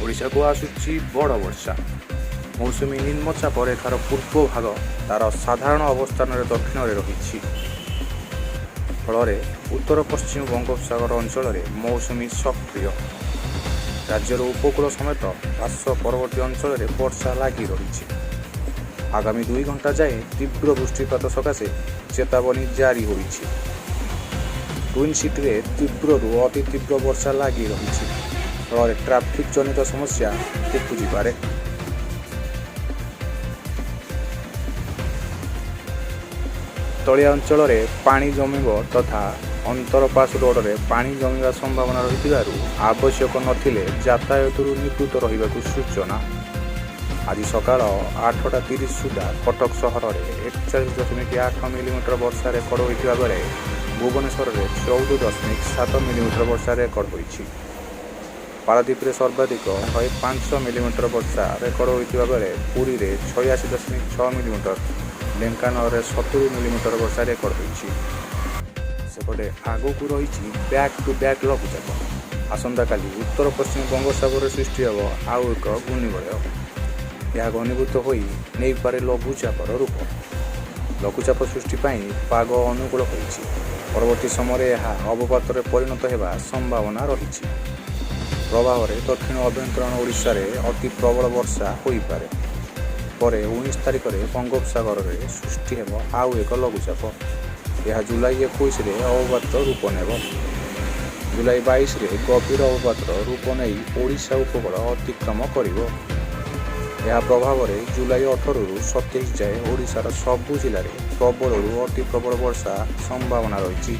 ଓଡ଼ିଶାକୁ ଆସୁଛି ବଡ଼ ବର୍ଷା। ମୌସୁମୀ ନିମ୍ନଚାପ ରେଖାର ପୂର୍ବ ଭାଗ ତା'ର ସାଧାରଣ ଅବସ୍ଥାନରେ ଦକ୍ଷିଣରେ ରହିଛି। ଫଳରେ ଉତ୍ତର ପଶ୍ଚିମ ବଙ୍ଗୋପସାଗର ଅଞ୍ଚଳରେ ମୌସୁମୀ ସକ୍ରିୟ। ରାଜ୍ୟର ଉପକୂଳ ସମେତ ପାର୍ଶ୍ୱ ପରବର୍ତ୍ତୀ ଅଞ୍ଚଳରେ ବର୍ଷା ଲାଗି ରହିଛି। ଆଗାମୀ 2 ଘଣ୍ଟା ଯାଏଁ ତୀବ୍ର ବୃଷ୍ଟିପାତ ସକାଶେ ଚେତାବନୀ ଜାରି ହୋଇଛି। ଟ୍ୱିନ୍ ସିଟିରେ ତୀବ୍ରରୁ ଅତି ତୀବ୍ର ବର୍ଷା ଲାଗି ରହିଛି। ଫଳରେ ଟ୍ରାଫିକ୍ ଜନିତ ସମସ୍ୟା ଉପୁଜିପାରେ। ତଳିଆ ଅଞ୍ଚଳରେ ପାଣି ଜମିବ ତଥା ଅଣ୍ଡରପାସ୍ ରୋଡ଼ରେ ପାଣି ଜମିବା ସମ୍ଭାବନା ରହିଥିବାରୁ ଆବଶ୍ୟକ ନଥିଲେ ଯାତାୟାତରୁ ନିବୃତ୍ତ ରହିବାକୁ ସୂଚନା। ଆଜି ସକାଳ 8:30 ସୁଦ୍ଧା କଟକ ସହରରେ 41.8 ମିଲିମିଟର ବର୍ଷା ରେକର୍ଡ ହୋଇଥିବା ବେଳେ ଭୁବନେଶ୍ୱରରେ 14.7 ମିଲିମିଟର ବର୍ଷା ରେକର୍ଡ ହୋଇଛି। ପାରାଦୀପରେ ସର୍ବାଧିକ 105 ମିଲିମିଟର ବର୍ଷା ରେକର୍ଡ ହୋଇଥିବା ବେଳେ ପୁରୀରେ 86.6 ମିଲିମିଟର, ଢେଙ୍କାନାଳରେ 70 ମିଲିମିଟର ବର୍ଷା ରେକର୍ଡ ହୋଇଛି। ସେପଟେ ଆଗକୁ ରହିଛି ବ୍ୟାକ୍ ଟୁ ବ୍ୟାକ୍ ଲଘୁଚାପ। ଆସନ୍ତାକାଲି ଉତ୍ତର ପଶ୍ଚିମ ବଙ୍ଗୋପସାଗରରେ ସୃଷ୍ଟି ହେବ ଆଉ ଏକ ଘୂର୍ଣ୍ଣିବଳୟ। ଏହା ଘନୀଭୂତ ହୋଇ ନେଇପାରେ ଲଘୁଚାପର ରୂପ। ଲଘୁଚାପ ସୃଷ୍ଟି ପାଇଁ ପାଗ ଅନୁକୂଳ ହୋଇଛି। ପରବର୍ତ୍ତୀ ସମୟରେ ଏହା ଅବପାତରେ ପରିଣତ ହେବା ସମ୍ଭାବନା ରହିଛି। ପ୍ରଭାବରେ ଦକ୍ଷିଣ ଆଭ୍ୟନ୍ତରୀଣ ଓଡ଼ିଶାରେ ଅତି ପ୍ରବଳ ବର୍ଷା ହୋଇପାରେ। ପରେ 19 ତାରିଖରେ ବଙ୍ଗୋପସାଗରରେ ସୃଷ୍ଟି ହେବ ଆଉ ଏକ ଲଘୁଚାପ। ଏହା ଜୁଲାଇ 21ରେ ଅବପାତ ରୂପ ନେବ। ଜୁଲାଇ 22ରେ ଗଭୀର ଅବପାତର ରୂପ ନେଇ ଓଡ଼ିଶା ଉପକୂଳ ଅତିକ୍ରମ କରିବ। ଏହା ପ୍ରଭାବରେ ଜୁଲାଇ 18ରୁ 27 ଯାଏ ଓଡ଼ିଶାର ସବୁ ଜିଲ୍ଲାରେ ପ୍ରବଳରୁ ଅତି ପ୍ରବଳ ବର୍ଷା ସମ୍ଭାବନା ରହିଛି।